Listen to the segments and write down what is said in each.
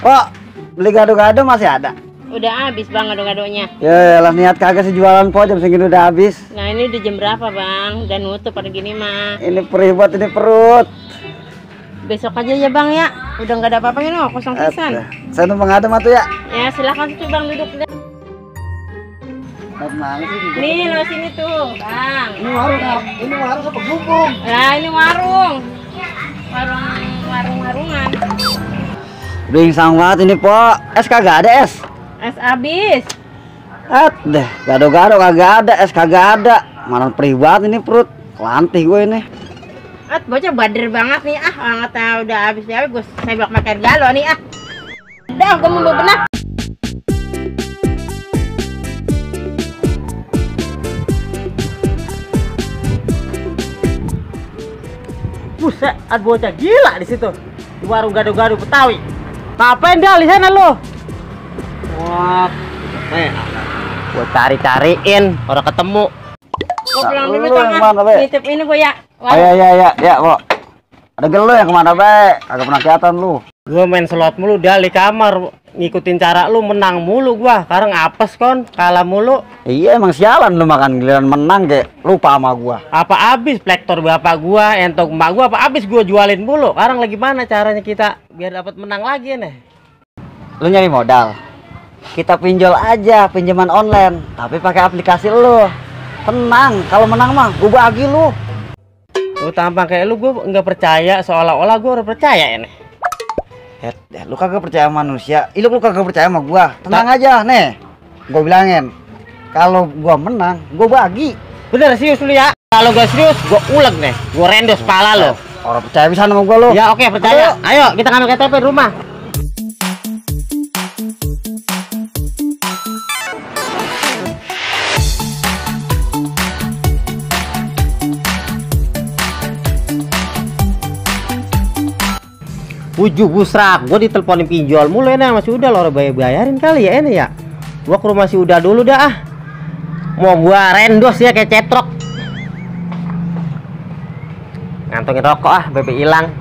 Kok beli gado-gado masih ada? Udah habis bang gado-gadonya. Ya lah niat kagak sih jualan po jam segini udah habis. Nah ini udah jam berapa bang? Udah nutup pada gini mah. Ini perih buat ini perut. Besok aja ya bang ya. Udah nggak ada apa-apa ini kosong pisan. Saya numpang ada tuh ya. Ya silakan tuh bang duduk. Mana sih? Nih lo sini tuh bang. Ini warung apa? Ini warung apa gubung? Nah ini warung. Warungan. Bingsang banget ini po. Es kagak ada es. Es habis. Deh, gado-gado kagak ada, es kagak ada. Mana perih banget ini perut. Kelantih gue ini. Bocah bader banget nih banget udah habis gue saya blok makan galo nih Udah gue mau bebenah. Buset, ada bocah gila di situ. Di warung gado-gado Betawi. Ngapain dia di sana lo? Wah, gue cari-cariin, orang ketemu. Gue pulang dulu bang, nitip ini gue ya. Oh ya, Bo. Ada gelo yang kemana be? Kagak pernah kelihatan lu. Gue main slot mulu dia di kamar, ngikutin cara lu menang mulu gua. Sekarang apes kon, kalah mulu. Iya emang sialan lu makan giliran menang kayak lupa sama gua. Apa abis plektor bapak gua, entok emak gua apa abis gua jualin mulu. Sekarang lagi mana caranya kita biar dapat menang lagi nih? Lu nyari modal. Kita pinjol aja pinjaman online, tapi pakai aplikasi lu. Tenang, kalau menang mah gua bagi lu. Lu tampang kayak lu gua nggak percaya, seolah-olah gua udah percaya ini. Lu kagak percaya manusia, lu kagak percaya sama gua. Tenang aja nih, gua bilangin. Kalau gua menang, gua bagi. Bener serius lu ya? Kalau gak serius, gua uleg nih, gua rendos kepala lo. Orang percaya bisa sama gua lu. Ya oke, percaya. Ayo kita ngambil KTP di rumah. Ujuk busrak, gue diteleponin pinjol mulu ini masih udah lo bayarin kali ya ini ya. Gua ke rumah si udah dulu dah mau gua rendos ya kayak cetrok. Ngantongin rokok BP hilang.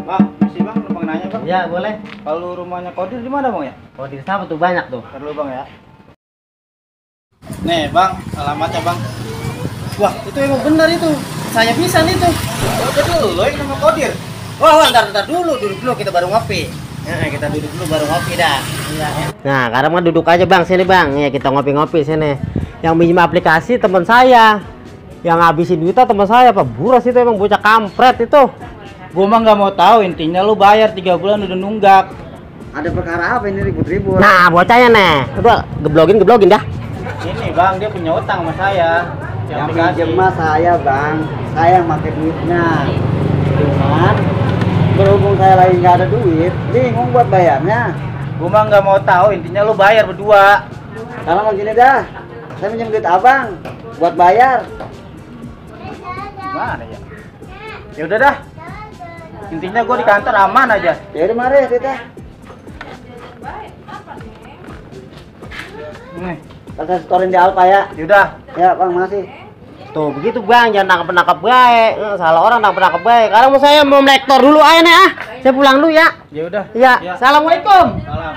Bang, masih bang, numpang nanya bang. Ya boleh. Kalau rumahnya Kodir di mana bang ya? Kodir siapa tuh banyak tuh. Perlu bang ya. Nih bang, alamatnya bang. Wah itu emang bener itu. Saya bisa nih tuh. Udah dulu, lo yang nama Kodir. Wah, ntar dulu, duduk dulu kita baru ngopi. Ya, kita duduk dulu baru ngopi dah. Iya, ya. Nah, sekarang mah duduk aja bang, sini bang. Ya kita ngopi-ngopi sini. Yang minjem aplikasi teman saya, yang ngabisin duitnya teman saya, Pak Buras itu emang bocah kampret itu. Gua mah nggak mau tahu, intinya lu bayar 3 bulan udah nunggak. Ada perkara apa ini ribut-ribut? Nah, bocahnya nih, udah geblogin dah. Ini bang, dia punya utang sama saya. Yang pinjam mah saya bang, saya yang pakai duitnya. Cuman berhubung saya lagi nggak ada duit, bingung buat bayarnya. Gua mah nggak mau tahu, intinya lu bayar berdua. Karena mau gini dah, saya minjem duit abang buat bayar. Gimana ya? Ya udah dah. Intinya gua di kantor aman aja. Ya udah mari kita. Nih, saya storin di Alfa ya. Yaudah. Ya bang, makasih. Tuh begitu bang, jangan nangkep baik. Salah orang nangkep baik. Sekarang saya mau melektor dulu aja nih Saya pulang dulu ya. Ya udah. Ya. Assalamualaikum. Salam.